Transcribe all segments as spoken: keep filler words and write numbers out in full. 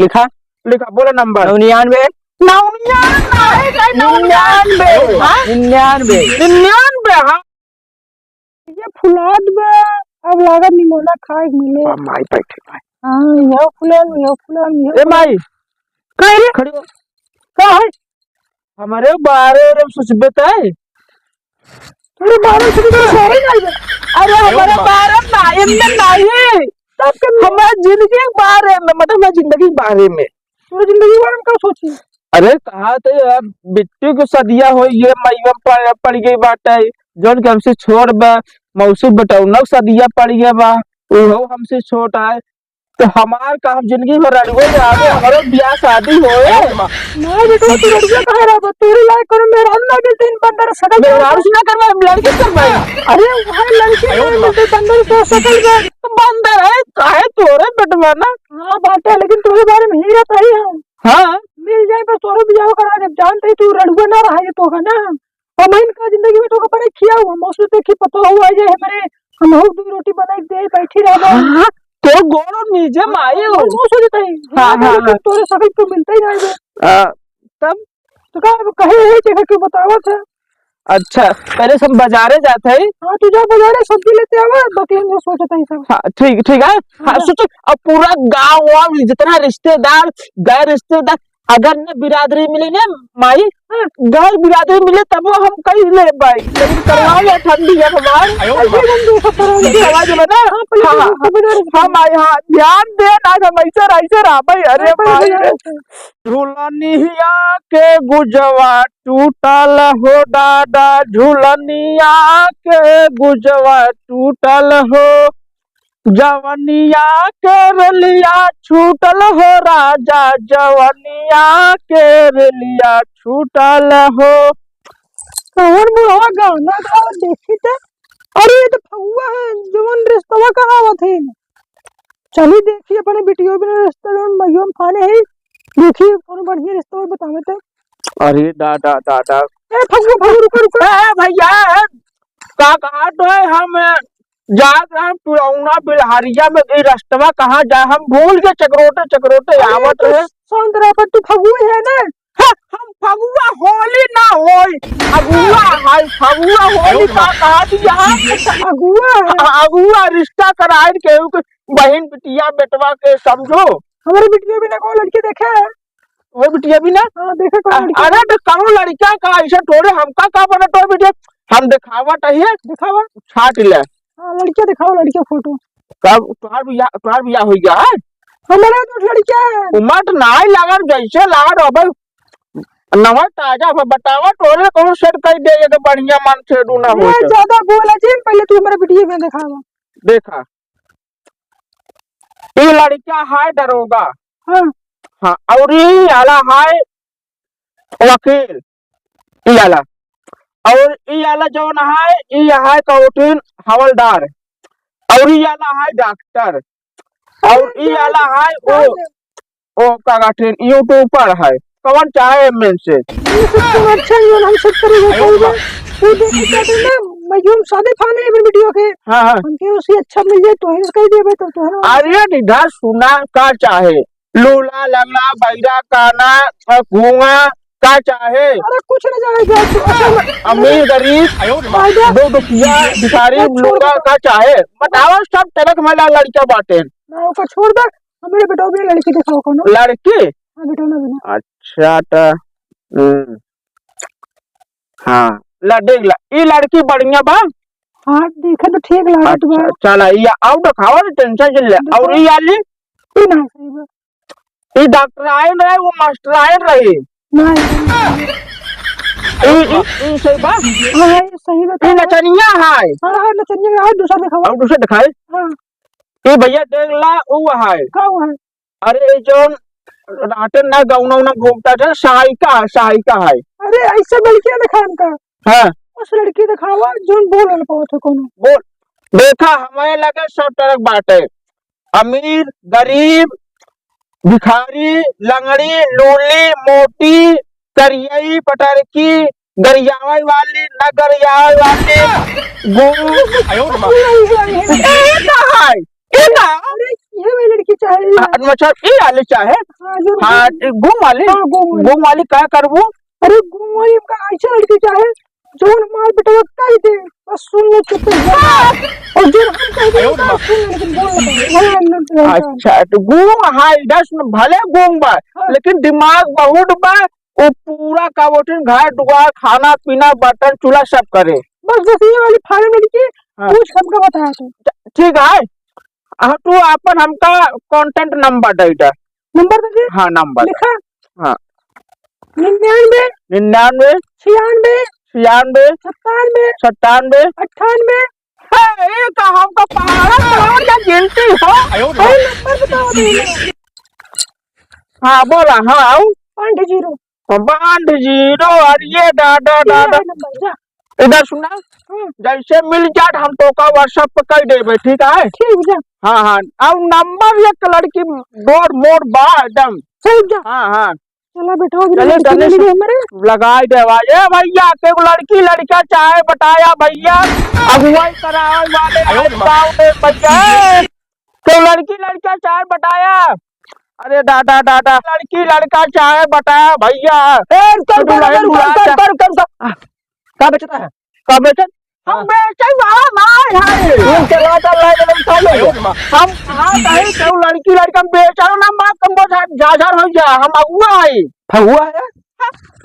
लिखा। लिखा, बोला नंबर। नौ निन्यानवे। नौ निन्यानवे, नहीं, नहीं, नौ निन्यानवे। हाँ? निन्यानवे। निन्यानवे, हाँ। ये फुलात बा, अब लागत निमोना खाए के मिले। बा, माई बैठे, माई। हाँ, यो फुलान, यो फुलान, यो ए फुलान। माई, का रे? खड़ी हो। का है? हमरे बारे में सोचबे तय। अरे बारे में सोचबे तय, सही नहीं बा। अरे हमरे बारे में ना, इनमें नहीं। तब के हमारे जिंदगी के बारे में, मतलब हमारे जिंदगी के बारे में। तोरे जिंदगी के बारे में का सोची? अरे कहा तो यार, बिट्टू के सदिया हो, ये मइया पड़, पड़ गई बाटे, जौन के हमसे छोट बा, मौसी बटौनक सदिया पड़ गया बा, उहो हमसे छोट आए। तो हमार का, हम जिंदगी भर रड़ुए रहबे, हमरो बियाह शादी होए। ना बेटवा, तू रड़ुआ काहे रहबा? तोरे लायक कोनो मेहरारू ना मिलते, इन बंदर सकल मेहरारू से ना करवाए, हम लड़की से करवाए। अरे भाई, लड़की ना मिलते, बंदर से सकल बा। बंदर है, काहे तोरे बेटवा ना? हाँ, बात है, लेकिन तोरे बारे में ही रहता ही हम। हाँ। मिल जाए, बस तोरो बियाह करा दे। जानते ही तू रड़ुआ ना रहा, ये तो है ना। हमइन का जिंदगी में तो ओकर बड़े खिया हुआ, मौसम देखी पता हुआ ये हमारे, हम हो दो रोटी बनाई दे, बैठी रह जाए। हाँ, तो गोड़ो नीचे माई हो। मौसम देता ही। हाँ, हाँ, हाँ, हाँ। तोरे सकल तो मिलता ही नहीं है। आ, तब? तो का अब कहे है जगह क्यों बतावा था? अच्छा, पहले से हम बाजारे जाते हैं। हाँ, तू जा बाजारे सब्जी लेते आवा, बाकी हम सोचते हैं सब। हाँ, ठीक, ठीक है। हाँ, हाँ। सोचो, अब पूरा गाँव वाँव जितना रिश्तेदार, गैर रिश्तेदार, अगर न बिरादरी मिले ना माई, हाँ। गैर बिरादरी मिले तब वो हम कहीं ले भाई, लेकिन करवा ले ठंडी है हमार। आयो अरे हम देखो करो। ये आवाज में ना? हाँ, पहले हाँ, तो हाँ, खबरदार हाँ, माई, हाँ, ध्यान दे ना, हम ऐसे रह, ऐसे रह भाई, अरे हाँ, पहले माई। तो झुलनिया के गुजवा टूटल हो दादा, झुलनिया के गुजवा टूटल हो, जवनिया के रेलिया छूटल हो राजा, जवनिया के रेलिया छूटल हो। कौन बुढ़वा गाना गावा देखी त? अरे, ये तो फगुआ है, जवन रिश्तवा करावत है। चली देखी अपने बिटियो बिना रिश्ता जवन मइयो में फाने है। देखी कौन बढ़िया रिश्तवा बतावे त। अरे दादा, दादा। ए, फगुआ, फगुआ, रुको, रुको। ए, भैया, का कहा तो है, हम जात रहन पुरौना बिलहरिया में, ई रस्तवा कहाँ जाए, हम भूल के चकरोटे चकरोटे अरे, आवत तू रहे। शांत रह, पर तू फगुआ है ना? हाँ, हम फगुआ होली ना होई, फगुआ है, फगुआ होली का कहा दिया? फगुआ है। फगुआ रिश्ता कराइन केहू के बहिन बिटिया बेटवा के समझो। हमारे बिटिया भी ना को लड़की देखे है। वो बिटिया भी ना? हाँ, देखे कौन अ-, लड़का? अरे तो कौनो लड़का का ऐसे थोड़े हमका का बना तो बिटिया, हम दिखावा चाहिए। दिखावा। छाट ले। हाँ, लड़का दिखाओ, लड़का फोटो। तब तोहार बियाह, तोहार बियाह हो गया है? हमारा तो लड़का है। उम्र तो नाई लागल, जैसे लागल अबे नवा ताजा बा, बतावा तोरे कौन सेट कर दे, ये तो बढ़िया मन से डूना हो ये तो। ज्यादा बोला जी, पहले तू हमारे बिटिया में दिखावा। देखा। ई लड़का है दरोगा। हाँ। हाँ, और ई आला है वकील। ई आला। और ई आला जौन है, ई है कौटिन हवलदार। और ई आला है डॉक्टर। और ई आला है वो, वो का कहते हैं, YouTuber है। कौन चाहे इनमें से? ये सब तो अच्छा ही है, हम सब करेंगे, आयो करेंगे। माँ। वो देखो क्या कहते हैं ना, मैं जो हम शादी फाने हैं वीडियो के। हाँ, हाँ। हमके उसी अच्छा मिल जाए तो ही कह देबे तो, तो है ना। अरे निधा सुना का चाहे, लूला, लंगड़ा, बहिरा, काना, अ, गूंगा, का चाहे? अरे कुछ ना चाहे, जा तू, अच्छा, अमीर, गरीब, आयो माँ। दो दुखिया, भिखारी, छोड़ दे। लूला, का चाहे? बतावा, सब तरह के हमारा लड़का बाटे। ना, ओका छोड़ दे, हमारे बेटा भी लड़की दिखाओ कोनो। लड़की? हाँ, बेटा ना बना। अच्छा, त, हम्म, हाँ, ला देख ला, ई लड़की बढ़िया बा। हाँ, देखे तो ठीक लागत बा। अच्छा, चला, ई आउट खावा रे, टेंशन जिन ले। देखो। और ई आली? ई ना सही बा। ई डॉक्टराइन रहे, वो मास्टराइन रही। नहीं। ई, ई, ई सही बा? हाँ, ये सही बा। ई नचनिया है। हाँ, हाँ, नचनिया है, दूसरा दिखावा। और दूसरा दिखाए? हाँ। ई भैया देख ला, ऊ है। का ऊ है? अरे, ई जौन रातन ना गौना उना घूमता था, सहायिका है, सहायिका है। अरे, ऐसे लड़कियां दिखाए हमका। हाँ। उस लड़की दिखावा, जौन बोल ना पावत हो कोनो। बोल। देखा, हमारे लगे सब तरह के बाटे। अमीर, गरीब, भिखारी, लंगड़ी, लूली, मोटी, करियई, पटरकी, गरियावे वाली, न गरियावे वाली, गुरु। आयो रे माँ। ए, ए ना है, ए ना। अरे, ये वाली लड़की चाहे। हाँ, अच्छा, ये वाली चाहे? हाँ, जो हाँ, घूम ये घूम वाली? हाँ, घूम वाली। घूम वाली का करबू? अरे, घूम वाली हमका ऐसे लड़की चाहे, जौन हमार बेटवा कह दे, बस सुन ले, चुप हो जा। और जो हम कह दे, बस सुन ले, लेकिन बोल ना। अच्छा, तो गूंग है, इधर सुन, भले गूंग बा, हाँ। लेकिन दिमाग बहुत बा। वो पूरा का बोटिन घर दुआर, खाना पीना, बर्तन चूल्हा सब करे। बस, बस ये वाली फार्म लड़की, हाँ। कुछ हमका बताया तू। ठीक है, हाँ, तू आपन हमका contact number दे दे। नंबर दे दे? हाँ, नंबर। लिखा। हाँ। निन्यानवे। निन्यानवे। छियानवे। छियानवे। सत्तानवे। सत्तानवे। अट्ठानवे। हे, ये का हमका पहाड़ा पहाड़ का गिनती हो? आयो रे। अरे, नंबर बताओ दे। हाँ, बोला, हाँ, आओ। पाँच जीरो। बांध जीरो, अरे दादा, ये दादा। है नंबर, जा। इधर सुना, हम्म। जैसे मिल जात हम तोका WhatsApp पे कह देबे, ठीक है? ठीक, जा। हाँ, हाँ, अब नंबर एक लड़की डोर मोर बा एकदम। ठीक, जा। हाँ, हाँ। चला बेटा, अभी चले, लड़की चले, मिल गई हमारे। लगाई देवा। ए भैया, केहू लड़की लड़का चाहे बताया भैया, अगुवाई करावे वाले आयो रे माँ। गाँव में बच्चा। तो लड़की लड़का चाहे बताया। अरे दादा, दादा, लड़की लड़का चाहे बताया भैया। ए, रुको, रुको, रुको, रुको, रुको, रुको, रुको। का बेचता है? का बेचत? हम हाँ। बेचे वाला ना है। तू चला, चल, लाई, लाई, उठा लो। हम कहा कहीं केहू लड़की लड़का हम बेचे ना, माँ कम बहुत झाझर हो जा, हम अगुआ है। फगुआ है?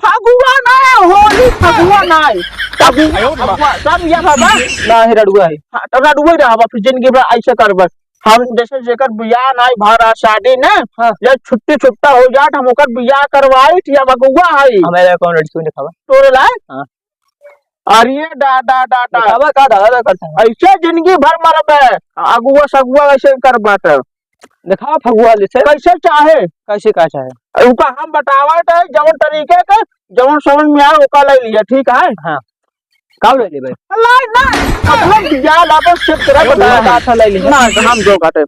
फगुआ ना है, होली फगुआ ना है। फगुआ, आयो रे माँ। फगुआ, सब ये बाबा। ना है, रड़ुआ है। हाँ, तो रड़ुआ ही रहा, फिर जिंदगी भर ऐसे कर बस। हम जैसे जेकर बियाह नाई भा रहा, शादी न, हाँ। जब छुट्टी छुट्टा हो जात, हम ओकर बियाह करवाई थी, हम अगुआ हई। हमारे कौन लड़की दिखावा? तोरे लाए? हाँ। अरे दादा, दादा। दिखावा का दादा करता है? ऐसे जिंदगी भर मरबे, अगुआ सगुआ ऐसे करबा त। दिखावा फगुआ ले से। कैसे चाहे? कैसे का चाहे? उनका हम बतावा त जवन तरीके के, जवन समझ में आए, ओका ले लिया, ठीक है? हाँ। का ले लेबे? लाई ना, मतलब, बियाह लागो, सिर्फ तेरा अरे बता। बात है, ले ले। ना, हम जो कहते।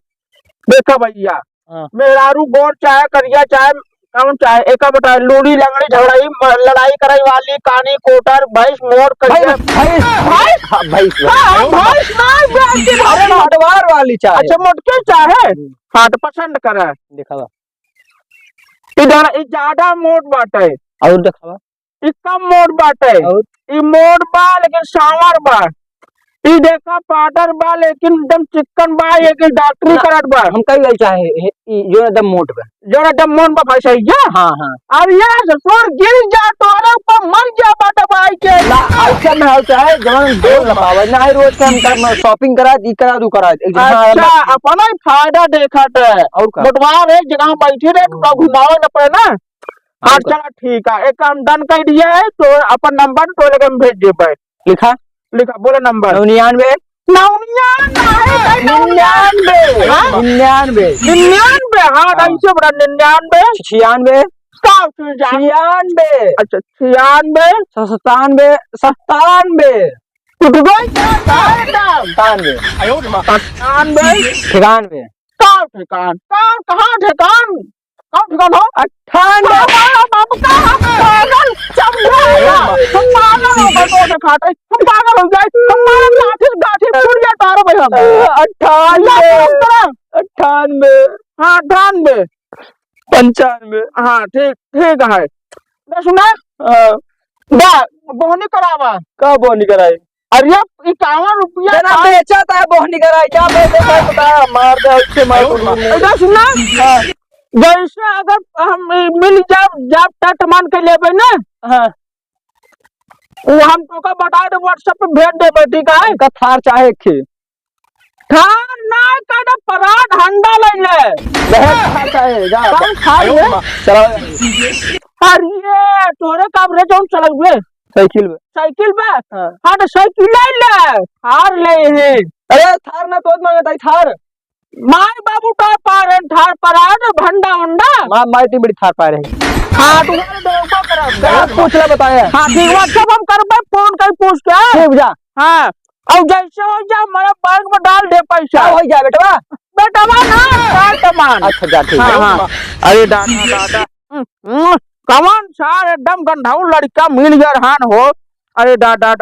देखा भैया, हाँ। मेहरारू गोर चाहे, करिया चाहे, कौन चाहे, एका बता, लूड़ी, लंगड़ी, झगड़ाई, म-, लड़ाई करे वाली, कानी, कोटर, भैंस, मोर, करिया। भैंस, भैंस। भैंस? हाँ, भैंस। हाँ, हाँ, भैंस ना, भैंस की अरे, भैंस। मटवार वाली चाहे। अच्छा, मोटकी चाहे? हम्म। हाँ, तो पसंद करा। दिखावा। इधर, ई ज्यादा मोट बाटे। और दिखावा। ई कम मोट बाटे। और? ई मोट बा, लेकिन सांवर बा। ई देखा, पाउडर बा, लेकिन एकदम चिक्कन बा, ये कि डॉक्टरी ना, करत बा। हम कही गई चाहे, हे, ई जो एकदम मोट बा। जो एकदम मोट बा, भाई, सही है? हाँ, हाँ। अब ये ससुर गिर जा, तोरे ऊपर मर जा, बा दबाई के। ना, ऐसा ना हो चाहे, जवन डोल ना पावे। ना, रोज के हम कर, shopping करा, ई करा, दू करा। एक दिन, हाँ, अच्छा, ना। अपना ही फायदा देखत है। और का? बंटवार है, जगह बैठी रहे, तो घुमावे न पड़े ना। हाँ, हाँ, तो चला ठीक है, एक काम done कर दिया है, तो अपन नंबर तो लेके हम भेज देबे। लिखा? लिखा, बोला नंबर। नौ निन्यानवे। नौ निन्यानवे, नौ निन्यानवे। हाँ? निन्यानवे। निन्यानवे, हाँ, हाँ। ऐसे बड़ा निन्यानवे। छियानवे। का होते जा? छियानवे। अच्छा, छियानवे। सत्तानवे, सत्तानवे। टूट गई क्या? का है दाम? सत्तानवे। सत्तानवे। ठिकानवे। का ठिकान? का, कहाँ ठिकान? कौन ठिकान हो? अट्ठानवे। हमारा बाबू का हम पागल समझा है। हम पागल हो गए, तो दिखाते। हम पागल हो गए। हम मारब लाठी, लाठी फूट गया तारो भाई हम। अट्ठानवे। लाठी हम करा। अट्ठानवे। हाँ, अट्ठानवे। पंचानवे। हाँ, ठीक, ठीक है। बे सुना? हाँ। बा, बोहनी करावा। का बोहनी कराई? अरे, इक्यावन रुपया जना का बेचा था, बोहनी कराई, क्या बेचे था, बता, मार दे, अच्छे मार दे। इधर सुन ना। हाँ। जैसे अगर हम मिल जाब, जाब तट मान के लेबे ना। हाँ। वो हम तोका बता दे, WhatsApp पे भेज देबे, ठीक है? हमका थार चाहे एक ही। थार ना, का परात हंडा ले ले। बहन थार चाहे, जा। कौन थार आयो है? माँ। चला। अरे, तोरे काम रे, जौन चलउबे? साइकिल बा। साइकिल बा? हाँ। हाँ, तो साइकिल ले ले, थार ले हे। अरे, थार ना, तोत मांगत आई थार। माय बाबू का पार है, थार पर आ ना, भंडा उंडा। माँ, माय ती बड़ी थार पार है। हाँ, तू मारे दो, ऊपर करा। क्या पूछ ले बताया? हाँ, ठीक, WhatsApp हम करबे, फोन कर पूछ के। ठीक, जा। हाँ, और जैसे हो जा, हमारा बैंक में डाल दे पैसा। क्या हो जा, बेटवा? बेटवा ना, सामान। अच्छा, जा, ठीक हाँ, है। हाँ। अरे, दादा, दादा। हम्म, हम्म, कौन सार एकदम गंधाऊ लड़का मिल गया रहन हो। अरे दादा,